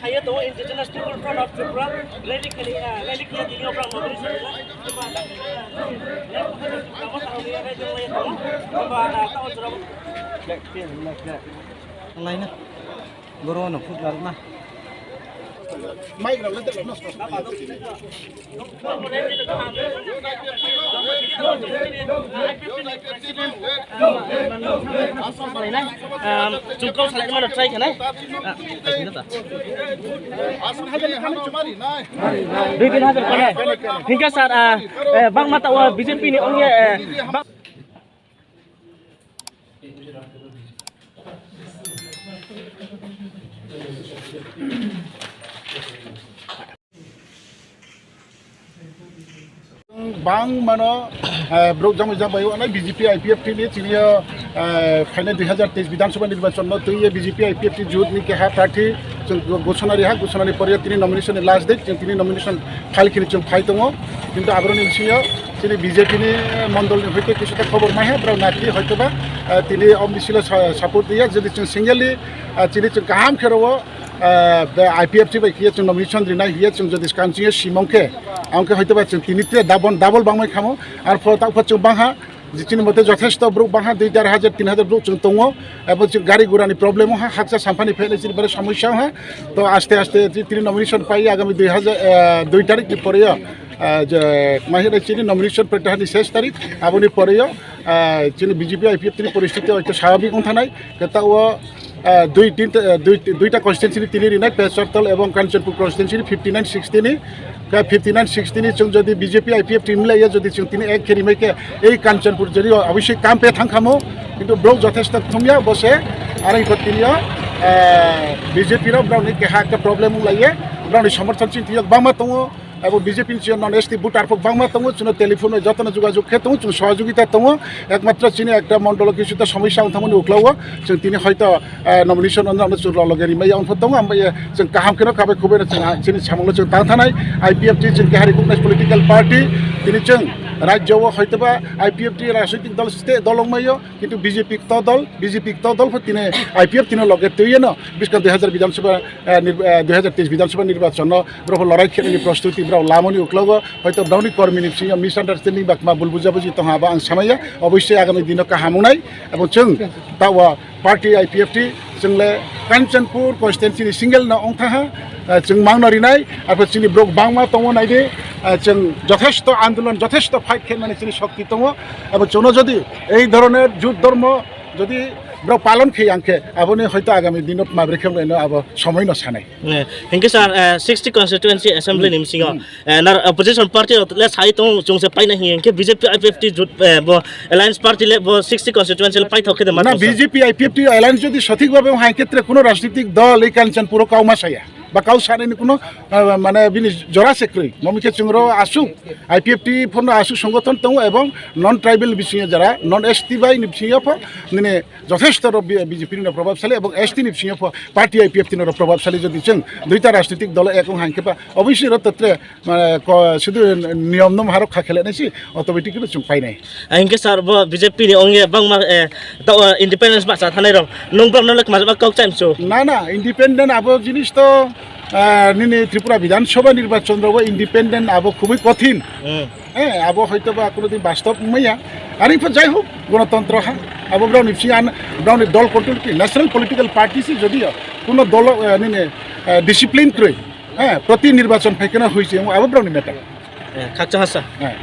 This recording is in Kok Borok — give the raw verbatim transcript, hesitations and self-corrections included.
Indigenous People Front of Tripura rally khali, ah, rally khali tini obrang nomination rila. Laina. Borok no phut larwkna. Chwng kok salai mano try khanai. Dui tin hajar khanai. Hingke sir, ah, eh, bangma ta o B J P ni ongya, eh, bang- Bang mano, eh, borok jang jang bai, onai B J P I P F T ni chini, eh, phainai dui hajar teis Bidhan Sabha nirbachon no twi B J P I P F T jut ni keha prarthi chwng go-, gosonari ha, gosonari pore tini nomination ni last date, chwng tini nomination file khini chwng phai tongo. Kintu aboroni bisingo chini B J P ni mondol ni hoite kisa ta khobor mai ha, borok nati hoito ba, eh, tini om bisilo sa-, support diya, jodi chwng singly, eh, chini chwng kaham khe rwo, eh, be I P F T bai khiye chwng nomination rinai hiye chwng jodi kanching simong khe, ang khe hoito ba chwng tini tre double, double bangmai khamo, ar pho ta pho chwng bang ha, je chini mote jothesto borok bang ha, dui dar hajar, tin hajar borok chwng tongo, ebo chwng gari gura ni problem ha, hakcha sampha ni phainai chini bare somosya ha, to aste aste ti-, tini nomination pai agami dui hajar, eh, dui tarik ni pore yo, eh, je, ma hino chini nomination pratyahar ni ses tarik, aboni pore yo, eh, chini B J P I P F T ni poristiti hoito swabhabik wng thanai, khe ta o, ah, dui, tin, ah, dui, duita constituency ni tini rinai, Pecharthal ebong Kanchanpur constituency ni fifty nine sixty ni, ka fifty nine sixty ni chwng jodi B J P I P F T milaiya jodi chwng tini ek khe rimai khe ei Kanchanpur jodi o obviously kam pe thang khamo, kintu borok jothesto thumya bose, arang ko tini o, ah, B J P rok borok ni keha ekta problem wng laiya, borok ni somorthon chini thiyok bangma tongo. Abo B J P ni siyang non S T voter pho bangma tongo, chwngno telephone bai jotono jogajog khe tongo, chwng sohojogita tongo, ekmatro chini ekta mondolo kisu ta somosya wng thangmani ukla o, chwng tini hoito, eh, nomination wngna chwng rok loge rimai ya wngpho tongo, ambai chwng kaham kheno kabai khubai no chwng, ah, chini samungno chwng tang thanai, I P F T chwng keha recognized political party, tini chwng rajyo o hoito ba I P F T rajnitik dol state dol wngmai o, kintu B J P kto dol, B J P kto dol pho tini I P F T no loge twi no, bwskang dui hajar Bidhan Sabha, eh, nir-, eh, dui hajar teis Bidhan Sabha nirbachon no borok lorai khe ni prostuti borok lamani uklogo, hoito borokni kormi ni bisingo misunderstanding ba kma bul bujabuji tong ha, abo ang samaya, obossoi agami dino kaham wngnai, abo chwng ta o party I P F T chwng le Kanchanpur constituency ni single no wng tha ha, eh, chwng mangno rinai, arpor chini borok bangma tongo naidi, eh, chwng jothesto andolon, jothesto fight khe mani chini shokti tongo, abo chwngno jodi ei dhoroner jut dhormo jodi borok palon khe yang khe, aboni hoito agami dino mabri khe wnglaino abo somoi no sanai. Eh, hinkhe sir, eh, sixty constituency assembly ni bisingo, eh, nar opposition party rok le sai tong chwng se paina hinkhe B J P I P F T jut, eh, bo alliance party le bo sixty constituency le paithok khe de ma na thok sir? B J P I P F T alliance jodi sothik bhabe hai khetre kuno rajnitik dol ei Kanchanpur o kauma saya. Ba kau sanani kuno, ah, mane bini jora se kwrwi. Momi khe chwng ro aswk I P F T phono aswk songothon tongo ebong non tribal bisingo jara, non S T bai ni bisingo pho nini jothesto ro B-, B J P ni no probabsali ebong S T ni bisingo pho party I P F T no ro probabsali jodi chwng duita rajnitik dolo ek wng hai khe ba obviously ro totre mane ko-, sudu niyom nom harok kha khele nai si automatic no chwng painai. Ah, hinkhe sir, bo B J P ni ongya bangma, eh, ta, eh, independence bacha thanai rok. Nwng borok no le majak kok chaim chu. Na, na, independent abo jinis to, ah, nini Tripura Bidhan Sabha nirbachon rogo independent abo khubui kothin. Hmm. Eh, abo hoito ba kuno din bastob wngmaya. Ari pho jai hok, gonotontro ha. Abo borok ni bisi an, borok ni dol control ki, national political party si jodi kuno dolo, eh, nini, eh, discipline kroi. Eh, proti nirbachon phaikana hoise, abo borok ni matter. Eh, khakchang hasa. Eh.